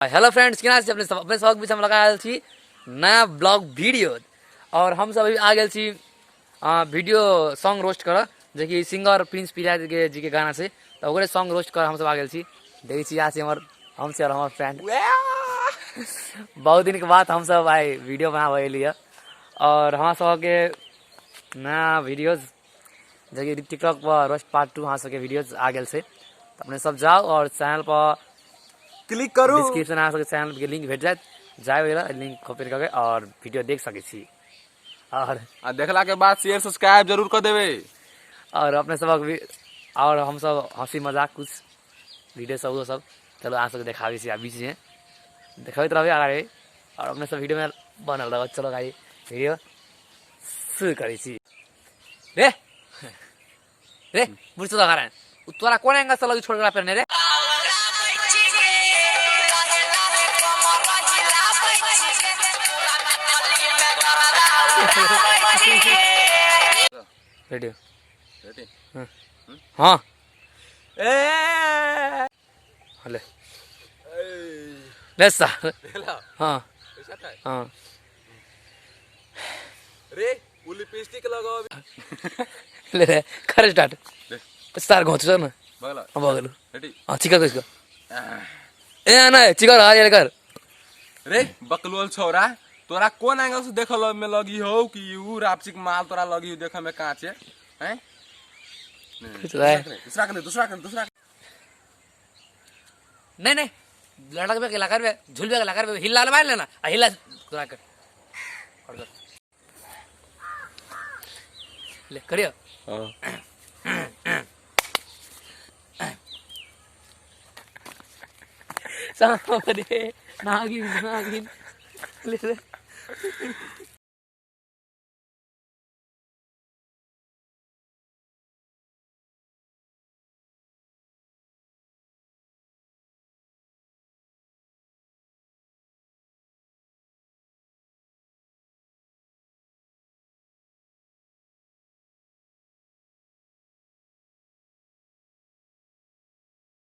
Hello friends, केना छी अपने सब? अपने सबक बीच हम लगा आयल छी नया ब्लॉग वीडियो और हम सब अभी आ गेल छी वीडियो सॉन्ग रोस्ट करऽ, जेकि सिंगर प्रिंस प्रिया के जी के गाना छै, तऽ ओकरे सॉन्ग रोस्ट करऽ हम सब आ गेल छी। देखै छी यहाँ से हमर हम से और हमर फ्रेंड, बहुत दिन के बाद हम सब आइ वीडियो बनाबऽ एलियै और हमरा सबके नया वीडियोज जेकि टिकटॉक पर रोस्ट पार्ट 2 अहाँ सबके वीडियोज आ गेल छै, तऽ अपने सब जाउ और चैनल पर क्लिक करू। डिस्क्रिप्शन अहाँ सबके चैनल के लिंक भेट जायत, जाय ओहि लिंक कॉपी कऽ के और वीडियो देख सकै छी। और आ देखला के बाद शेयर सब्सक्राइब जरूर कर देबै। और अपने सबक भी और हम सब हंसी मजाक कुछ वीडियो सब वो सब चलो अहाँ सबके देखाबै छी, आ बीच में देखबैत रहबै आगे और अपने सब वीडियो में बनल रहब। चलो गाड़ी वीडियो शुरू करै छी। रे रे बुझ तो कारण तोरा कोन एंगल से लगी छोड़ के पेरने रे? Ready ready. हाँ। ए ले ले सर। हाँ हाँ रे उ लिपस्टिक लगाओ। ले ले कर स्टार्ट सर, घोंच सर ना। बगला। हाँ, बगल। रेडी। हाँ, चिकर इसको ए ना चिकर आ ये कर। रे बकलोल छोरा, तोरा कोन एंगल से देखल में लगी हो कि उ रापचिक माल तोरा लगी हो देखे में काचे हैं? दूसरा कर, दूसरा कर, दूसरा। नहीं नहीं, लड़क में लगा में झूल में लगा में हिला ले लेना, हिला तोरा कर और कर ले करियो। हां। सामने नागिन नागिन ले ले।